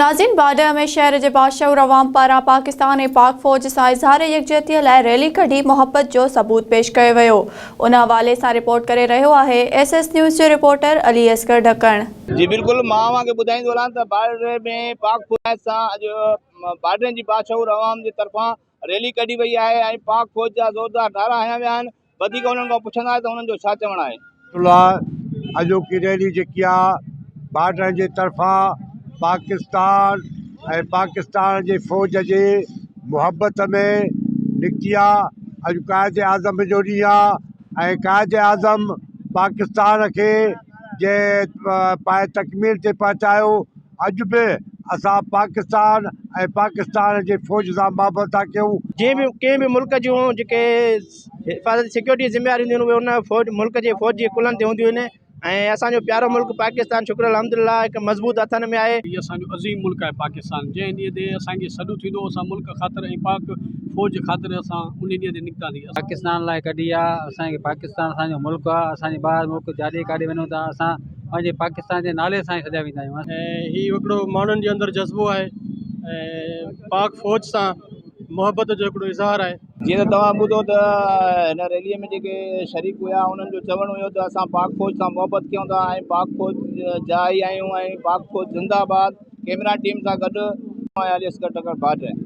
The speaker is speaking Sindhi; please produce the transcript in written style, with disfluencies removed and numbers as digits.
ناظرين باڊهه ۾ شهر جي باشعور عوام پاران پاڪستان ۽ پاڪ فوج سان اظهار يڪجهتي لاء ريلي ڪڍي محبت جو ثبوت پيش ڪيو ويو ان حوالي سان رپورٽ ڪري رهيو آهي ايس ايس نيوز جو رپورٽر علي اصغر ڍڪڻ. جي بلڪل مان اوهان کي ٻڌائيندو هلان ته باڊهه ۾ پاڪ فوج سان اڄ باڊهه جي باشعور عوام جي طرفان ريلي ڪڍي وئي آهي ۽ پاڪ فوج جا زوردار نعرا هنيا ويا آهن وڌيڪ انهن کان پڇندا ته انهن جو ڇا چوڻ آهي. الله اڄوڪي ريلي جيڪي آ بارڊرن جي طرفان پاڪستان ۽ پاڪستان جي فوج جي محبت ۾ نڪتي آ اڄ قائد اعظم جو ڏينهن آ ۽ قائد اعظم پاڪستان کي جنهن پائي تڪميل تي پهچايو اڄ به اسان پاڪستان ۽ پاڪستان جي فوج سان محبت ٿا ڪيون. جنهن به ڪنهن به ملڪ جون جيڪي حفاظتي سيڪيورٽي جون ذميواريون هونديون آهن اهي ان فوج ملڪ جي فوج جي ڪلهن تي هونديون آهن ۽ اسان جو پيارو ملڪ پاڪستان شڪر الحمد لله هڪ مضبوط هٿن ۾ آهي. هي اسان جو عظيم ملڪ آهي پاڪستان جنهن ڏينهن تي اسان کي سڏ ٿيندو اسان ملڪ خاطر ۽ پاڪ فوج خاطر اسان ان ڏينهن تي نڪتاسين. پاڪستان لاء ڪڍي آ اسان کي پاڪستان اسان جو ملڪ آ اسان جي ٻاهر ملڪ جاڏي ڪاڏي وڃون ٿا اسان پنهنجي پاڪستان جي نالي سان ئي سڏيا ويندا آهيون. ۽ هي هڪڙو ماڻهن جي اندر جذبو آهي ۽ پاڪ فوج سان محبت جو هڪڙو اظهار آهي. جيئن ته توهان ٻڌو ته هن ريلي ۾ جيڪي شريڪ هيا انهن جو چوڻ هيو ته اسان پاڪ فوج سان محبت ڪيون ٿا ۽ پاڪ فوج جا ئي آهيون ۽ پاڪ فوج زنده آباد ڪيمرا ٽيم سان گڏ علي اصغر ٽکڙ باڊهه.